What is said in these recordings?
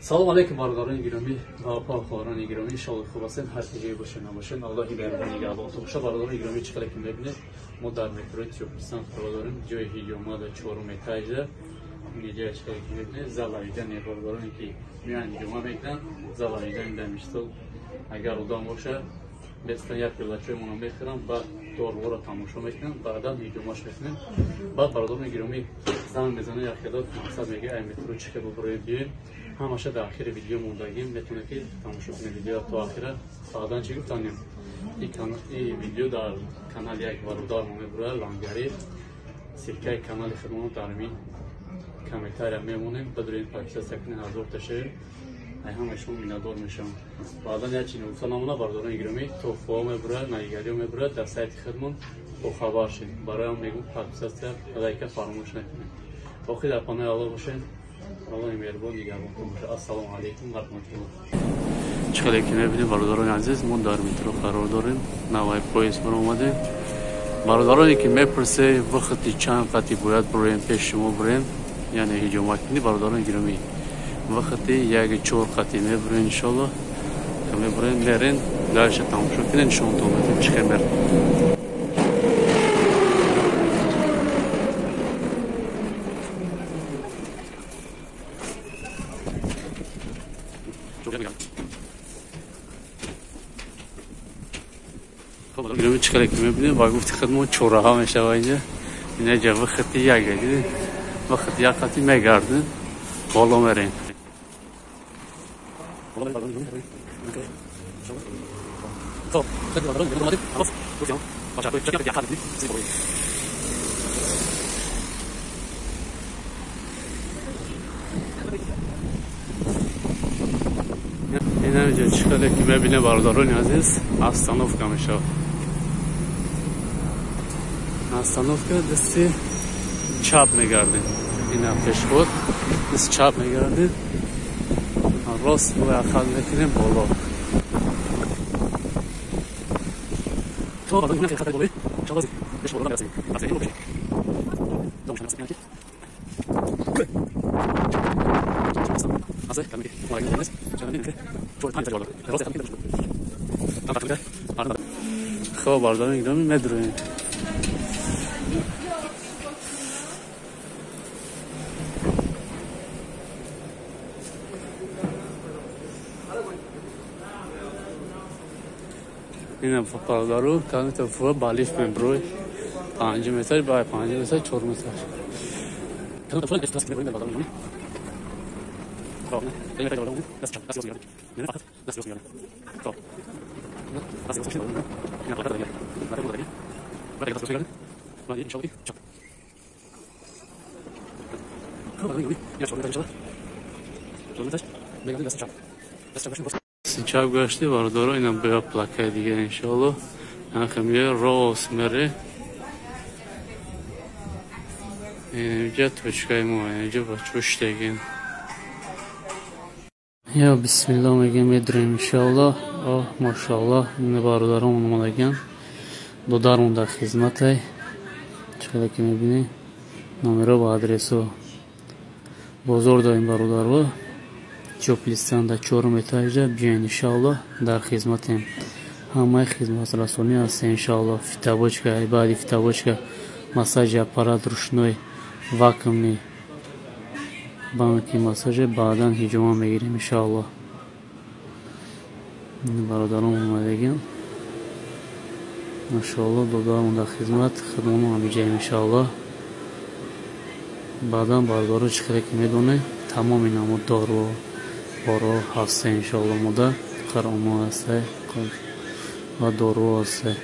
Салом алейкум бародарони гиромӣ ва опа хоҳарони гиромӣ, иншоалло хуб ҳастед, ҳар ки ҷое бошед набошед, Аллоҳи меҳрубон нигаҳбонтон бошад. Бародарони гиромӣ, чӣ қадар ки мебинед, мо дар метрои Тёплистан қарор дорем, ҷои ҳиҷома дар чорум этажа. Инҷа чӣ қадар ки мебинед, зал авидани бародароне ки меоянд ҳиҷома мекунанд, зал авидани дар миштол агар одам бошад, бестан як пиёла чоймонро мехӯрам, баъд доруҳоро тамошо мекунам, баъдан ҳиҷомаш мекунем. Баъд бародарони гиромӣ занг мезанад, як хело мақсад мегӯяд, ай метро чӣ хел бубуроем биёем. Ҳамаша дар охири видео мондагим, метавонед ки тамошо кунед видео то охира. Баъдан чӣ гуфтанем, и видео дар канали як бародармо мебурад, Лангари. Ссылкаи канали худмоно дар ин комментария мемонем, бидуред подписаться кунед, 1000 та шавем. Ай ҳамаи шумо миннатдор мешавам. Баъдан як чи нуқта намона, бародарони гиромӣ, туҳфаҳо мебурад, навигариҳо мебурад, дар сайти худмон бохабар шед. Бароям мегӯм, подписаться, лайка фаромӯш накунед. Боқӣ дар паноҳи Аллоҳ бошед. Аллоҳи меҳрубон нигаҳбонтон бошад. Ассалому алайкум ва раҳматуллоҳ. Чӣ хеле ки мебинем, бародарони азиз, мо дар метро қарор дорем, навай поезд баромадем. Бародароне ки мепурсе, вақти чанд қати бояд буроем, пеш шумо буроем, яъне ҳиҷома кунӣ, бародарони гиромӣ, вақти 1:04 қати мебуроем, иншоалло мебуроем, мерен, дальше тамошо кунед, нишонтон медиҳем чӣ хел мерем. Чӣ хеле ки мебинем, ба гуфти худмон чораҳа мешава инҷа. Инаҷа вақти як, вақти як қати мегардем, боло мерем. Инамҷа чӣ хеле ки мебинем, бародарони азиз, остановка мешавад. Остановка дасти чап мегардем, ина пешход дасти чап мегардем, рост рӯи мекунем боло. Хоб, бародарони гиромӣ, медуроем. Ина бародару каната фуа балиф меброй 5 метр бай 5 метр, 4 метр. Чап гашти, бародаро, ина бея плакаи дига, иншоалло анхамия рост мере. Инҷа точкаи мо, инҷа бачо штегин. Я бисмилло мегем, медурем, иншоалло. О, машоалло, ина бародарон омадаган, додармон дар хизматай. Чӣ хеле ки мебинӣ, номеро ва адресо бозор дорем, бародаро. Тёплистан дар чорум этажа биёен, иншоалло дар хизматем, ҳамаи хизматрасонӣ ҳастем, иншоалло. Фитобочка, баъди фитобочка массажи аппарат ручной, вакуумный, банки массаже, баъдан ҳиҷома мегирем, иншоалло. Бародарон омадагиам, машоалло, додарамон дар хизмат, хидмоно ҳамиҷаем, иншоалло. Баъдан, бародаро, чӣ хеле ки медонед, тамоми намуд дору боро ҳаста, иншоалло. Мода қаромо ҳаста ва дору ҳаста.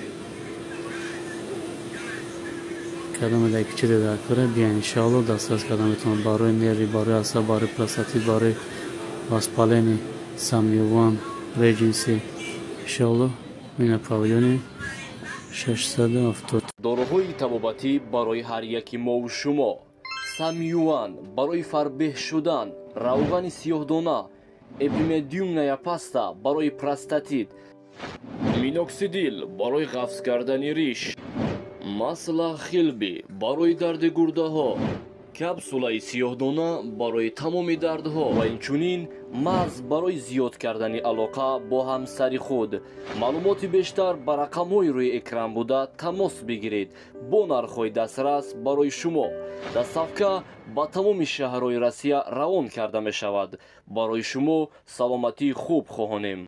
Кадоме дар ки чизе дар кора, биён, иншоалло дастрас карда метавонад. Барои нерви, барои асаб, барои простатит, барои воспаление, Самюван Редженси, иншоалло. Ина павильони 670. Доруҳои табобатӣ барои ҳар яки мову шумо: Самюан барои фарбеҳ шудан, равғани сиёҳдона, эпимедиумная паста барои простатит, миноксидил барои ғафз кардани риш, масла хилби барои дарди гурдаҳо. Капсулаи сиёҳдона барои тамоми дардҳо ва инчунин маҳз барои зиёд кардани алоқа бо ҳамсари худ. Маълумоти бештар ба рақамҳои рӯи экран буда тамос бигиред. Бо нархҳои дастрас барои шумо. Доставка ба тамоми шаҳрҳои Россия равон карда мешавад. Барои шумо саломатии хуб хоҳонем.